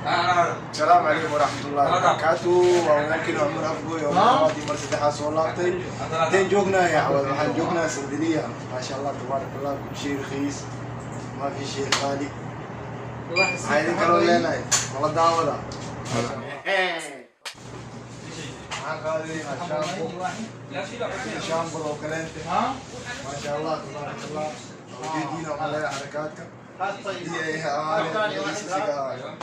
Asalaamu calaykum waraxmatullahi wabarakaatu. Waa walaalkiin Cumar Afgoy oo labaadii mar saddexaad soo laabtay. Inteen joognaa ya cawad? Waxaan joognaa Sandaliya. Maasha Allah, tabaarak Allah, كل شيء رخيص، ما في شيء غالي. Waxaa idin kaloo leenahay nala daawada. Waxaan qaadanaynaa shaambo, shaambada oo kaleente. Maasha Allah, tabaarak Allah. Ujeediina waxaa leeyahay xarakaadka iyo ay ahaadeen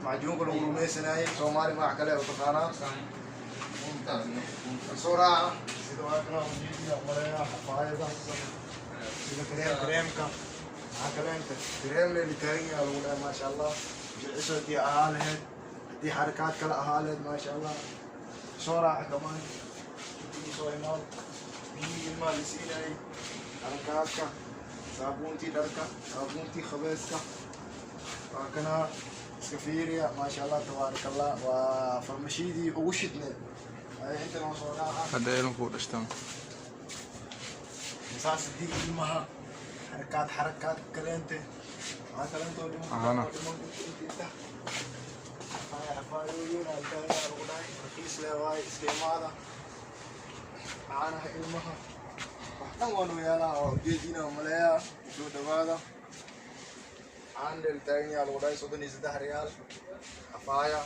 macjuunka lagu rumaysanayay. Soomaali magac kale u taqaanaa. Soo raaca sida waa kana. Ujeediina umaleynaa xafaayada sida kareem, kareemka maxaa kaleente, kareem leeli taagan yaha lagu dhahay. Maasha Allah, jilciso haddii ahaa lahayd, haddii xarakaad kale ahaa lahayd. Maasha Allah, soo raaca kamaan, soo imaad. Biyihii ilmaha la siinayay, xarakaadka, saabuuntii dharka, saabuuntii khabeeska, waa kana. Iska fiiriya. Maasha Allah, tabaarak Allah, waa farmashidii ugu shidneed. Ay inta noo soo raaca. Hadda ilmku dhashtaan. Saasidii ilmaha, xarakaad, xarakaad kaleente, maxaa kaleente oo dhiman? Caano. Dhiman inta inta xafaaya, xafaayooyin altaagaa lagu dhahay. Rakiis le waaye, iska imaada. Caanaha ilmaha, wax dhan waa noo yaalaa. Waa ujeediina maleeyaa. Soo dhawaada. Caan dheel taagan yaa lagu dhahay, 33 riyaal. Xafaaya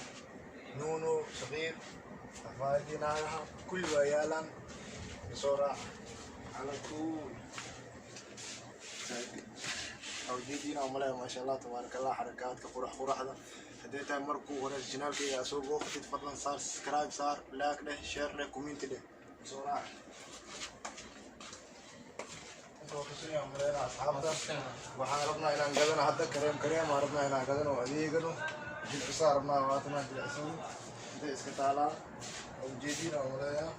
nuno saqiir, xafaayadii naagaha, kulli waa yaalaan. Soo raaca على طول. Ujeediina umaleeya. Maasha Allah, tabaarak Allah, xarakaadka qurax quraxda. Haddii tahay markuu hore channelkayga soo booqatid, fadlan saar subscribe, saar like dheh, share dheh, comment dheh. Soo raac. Inta waa kusinaya umaleynaa asxaabta. Waxaan rabnaa inaan gadano hadda kareem, kareem aan rabnaa inaan gadano oo adeegano. Jilcisaa rabnaa. Waatana jilcisada intay iska taalaa. Ujeediina umaleeyaa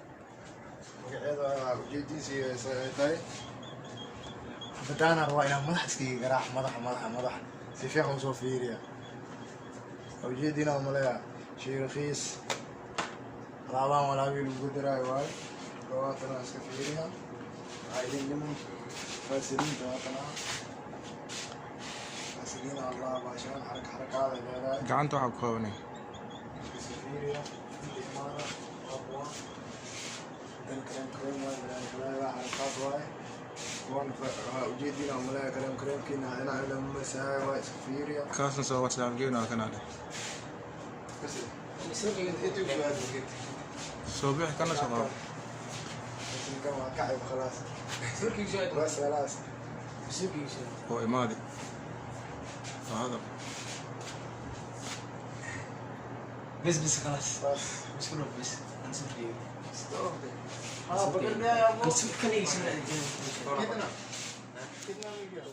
magaceeda. Ujeediinsi ay tahay xabadaana rabaa inaan madax iskaga garaac. Madaxa, madaxa, madaxa si fiican usoo fiiriya. Ujeediina umaleeyaa. Shay rakiis, alaabaan walaabii lagu bedelaayo waayo. Waatana iska fiiriya. Waxaa idin dhiman faasiliinta. Waatana faasiliina. Allah, baashaan xaraka xarakaada leedahay. Gacanta waxaa ku qabanay. Iska fiiriya. Inta imaada, waa kuwa dan. Kareem, kareem waaye, bilaani kaleeda xarakaad waaye kuwan. Waxaa ujeediina umaleeya kareem, kareemkiina inaa ila masaaya waaye. Iska fiiriya. Kaasna soo WhatsApp geena kana dheh. Bas inta u su'aal. Soo bixi kana soo qabo. Kan waa kacib, khalaas, bas, khalaas. Oo imaadi waa hadal. بس بس خلاص. بس. بس كله بس نسوي. हाँ, पकड़ में आया आपको. نسوي كان يسوي. कितना कितना में गया?